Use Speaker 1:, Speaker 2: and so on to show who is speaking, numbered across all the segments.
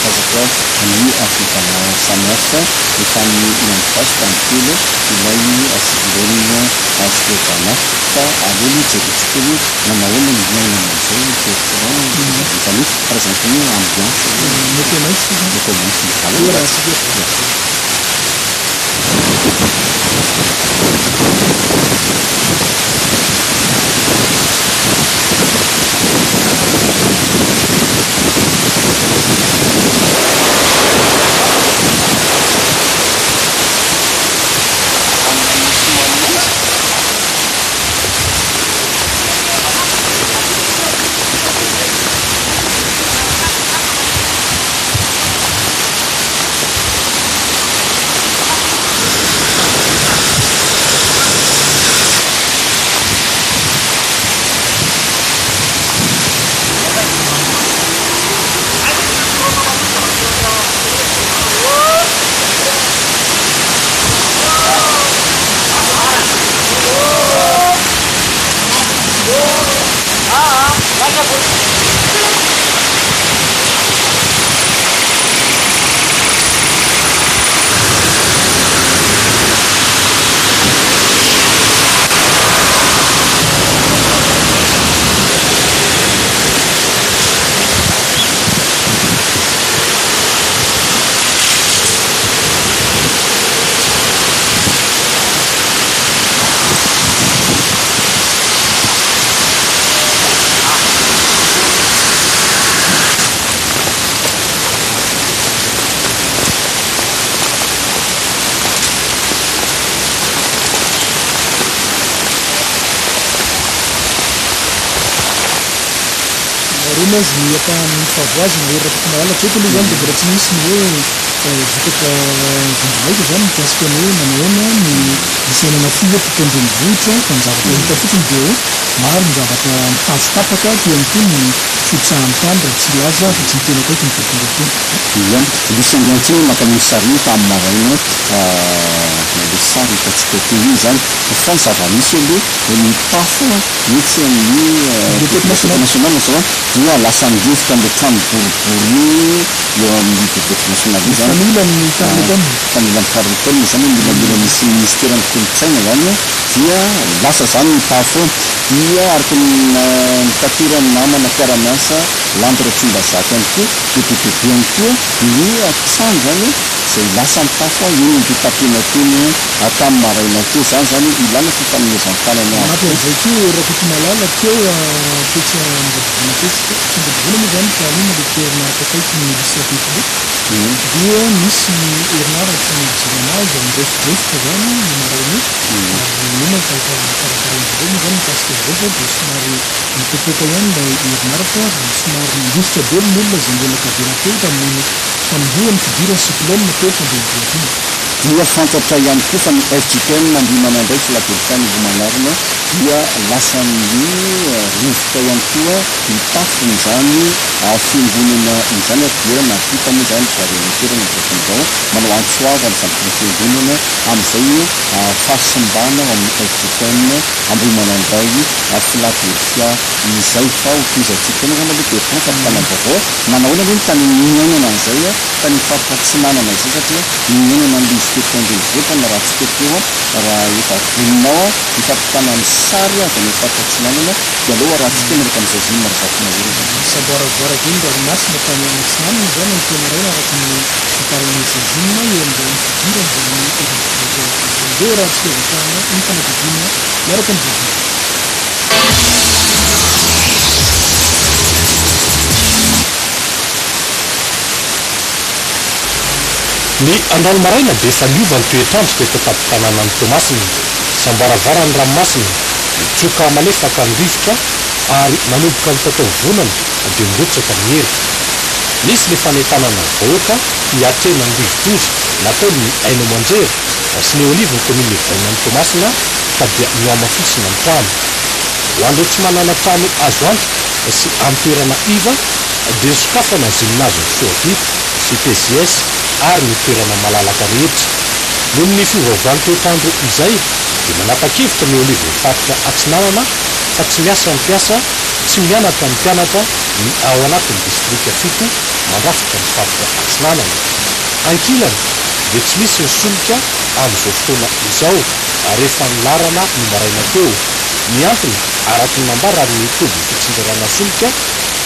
Speaker 1: Nihazakazaka ny fiovana samihafa tany Miandrivazo tany kely ilay cyclone Sovana fa aleo aloha jerentsika kely hoe nanao ahoana ny niainana an'izay teto izany hoe karazana ohatran'ny hoe ambiance hoe maitso maitso.
Speaker 2: Nahoana azy ny ampahan'ny fahavoazana Hery Rakotomalala? Hatreto aloha izany dia mbola tsy nisy ny hoe vokatra vonjimaika izany mikasika ny hoe manahoana ny fiainana fohy eto an-drenivohitra fa ny zavatra hita fotsiny dia hoe maro ny zavatra hazo tapaka teo ihany koa ny fihotsahan'ny tany raha tsy hilaza afa-tsy ny teny akaiky ny Bokondrotony.
Speaker 1: Ia, nisy andian-teny naka an'iny sary iny tamin'ny maraina, ilay sary hitantsika teo iny izany, fa ny zava-misy aloha ny tafo etsy amin'ny Bibliothèque nationale izao dia lasa nirofotra amin'ilay trano boribory iny eo amin'ny Bibliothèque nationale iny izany.
Speaker 2: Mifanila amin'ny Carlton.
Speaker 1: Mifanila amin'ny Carlton izany, milamila misy minisiteran'ny kolontsaina izany dia lasa izany ny tafo eo. Dia araka ny nitateran'ny namana mpiara-miasa Lanto Ratsimbazafy ihany koa dia be dia be ihany koa ny trano izany izay lasa mitafo eny Ambohitapenaka eny tamin'ny maraina teo. Izany izany ilana fifanomezan-tanana
Speaker 2: Manampy
Speaker 1: avokoa.
Speaker 2: an'izay koa Hery Rakotomalala teo tetsy Ambodivona tetsy, tsy Ambodivona moa izany fa inona ilay toerana akaiky ny lycée Ampefiloha dia nisy herinaratra ny Jirama izay nirefodrefotra izany io maraina io ary mino aho fa efa nokarakarain-dry zareo moa izany mikasika an'izay fa dia somary nipoapoaka ihany ilay herinaratra ary somary nandositra daholo ny olona izay mbola tavela teo tamin'iny fanombohan'ny fidiran'ny cyclone teto an-drenivohitra iny.
Speaker 1: Dia fantatra ihany koa fa ny fjkm Ambohimanandray Filadelfia Ambohimanarina dia lasan'ny rivotra ihany koa ny tafon'izany fiangonana izany ary dia nampita moa izany ry zareo any an-toerana amin'izao fotoana izao manao antso avo amin'izany filoham-piangonana amin'izay fahasimbana ao amin'ny fjkm Ambohimanandray Filadelfia izay fa ho tohizantsika eny angamba aloha Bertrand fampitana vaovao manahoana aloha ny tany niainana an'izay tany faritra atsinanana izay satria niainana an'ilay izy teto an-drenivohitra na raha tsy teto eo raha efa vonona ao ny fampitana ny sary avy any amin'ny faritra atsinanana dia aleo arahantsika miaraka amin'i Zazima Razafimahery.
Speaker 2: Nisamboaravoara be ny ranomasina tany atsinanana izany anio maraina araka ny tantaran'i Zazima eo amin'izany fidiran'izany rivodoza izany. Ndeha arahantsika avy hatrany ny fanadihadiana miaraka amin'i Zazima.
Speaker 3: Ny androany maraina dia efa niova ny toetr'andro teto an-tampon-tanànan'i Toamasina. Samboaravara ny ranomasina, nitsoka malefaka ny rivotra ary nanomboka nitatao-vonana dia nirotsaka ny erika. Nisy ny fanentanana ny vahoaka hiatrehana ny rivodoza nataon'ny haino aman-jery sy ny eo anivon'ny kaominina Ivainan'i Toamasina ka dia nohamafisina ny trano. Ho an'ireo tsy manana trano azo antoka sy amin'ny toerana iva dia nosokafana ny gymnase Soavita sy PJS ary ny toerana malalaka rehetra. Noho ny fiovaovan'ny toetr'andro izay dia manapa-kevitra ny eo anivon'ny faritra Atsinanana fa tsy miasa ny mpiasa, tsy mianatra ny mpianatra ny ao anatin'ny distrika fito mandrafitra ny faritra Atsinanana. Ankilany dia tsy misy ny solika amin'izao fotoana izao rehefa nilarana ny maraina teo. Ny antony, araka ny nambaran'ny toby fitsinjarana solika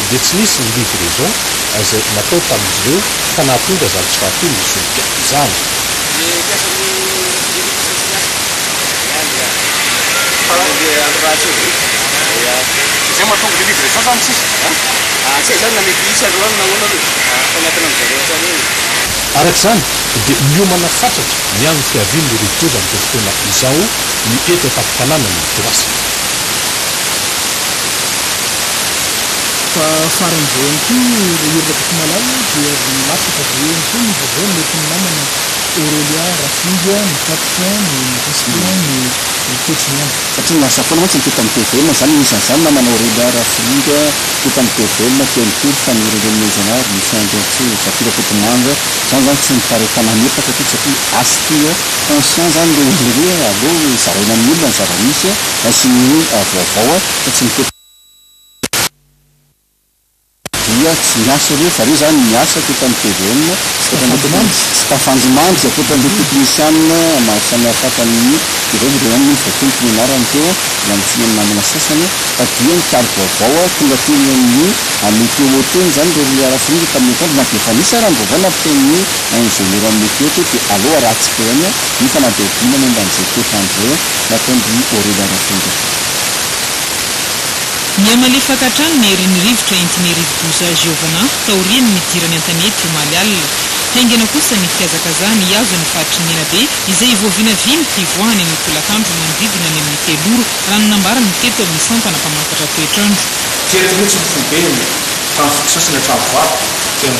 Speaker 3: dia tsy nisy ny livraison izay natao tamin'izy ireo ka nahatonga izany tsy fahampian'ny solika izany.
Speaker 4: Ny mpiasan'ny Jiri kosa tsy miasa. Miandry ihany. Miandry andro ratsy eo ve? Ia.
Speaker 5: Izay mahatonga ilay livraison zany tsisy?
Speaker 4: Ah, tsy hay zany na mety hisy androany na ahoana aloha e. Fa miankina amin-dry zareo hatrany eo e.
Speaker 3: Araka izany dia miomana fatratra ny amin'ny fiavian'ny rivodoza amin'izao fotoana izao ny eto an-tampon-tanànan'i Toamasina.
Speaker 2: Fa faran'izay ihany koa ry Hery Rakotomalala dia latsaka avy eo ihany koa ny vaovao nentin'ny namana Aurélia Rafinga nitatitra ny mikasika ny toetry ny andro.
Speaker 1: Satria niasa foana mantsy ny teto amin'ny tvm izany, anisan'izany namana Aurélia Rafiringa teto amin'ny tvm, teo nitory fa ny Renivohitra Lucien Andriantsoa, Zafy Rakotomanga, izany izany tsy nitarefa nanepaka teto satria asa ity conscient izany ireo olona ireo hoe aleo zaraina amin'ny olona ny zava-misy sy ny vaovao fa tsy ny dia tsy miasa ireo, zareo izany miasa teto amin'ny tvm, tsy tafandrimandry ankoatran'ireo teknisianina maro samihafa tamin'ny ireo, ireo ihany moa no voatonoko ny anarany teo, miala tsiny amin'ny namana sasany, fa dia nikalo vaovao tonga teny amin'ny météo teny izany ireo Roliarafiringa tamin'ny atoandro, na dia efa nisy ara ny vaovao nampitain'ny ingénieur amin'ny météo teo dia aleo arahantsika ihany ny fanadihadiana momba an'izay toetr'andro izay nataon-dry Aurélia Rafiringa teo.
Speaker 6: Mihamalefaka hatrany ny herin'ny rivotra entin'ny rivodoza Giovanna taorian'ny nidirany an-tanety omaly alina. Haingana kosa ny fihazakazahany hihazo ny faritry Menabe izay voavinavina hivoahany anio tolakandro manodidina ny amin'ny 3 ora, raha ny nambarany teto amin'ny sampana mpamantatra toetr'andro.
Speaker 5: Teto mihitsy ny foibeny, trano fototra sasany hatramin'ny vato, teny.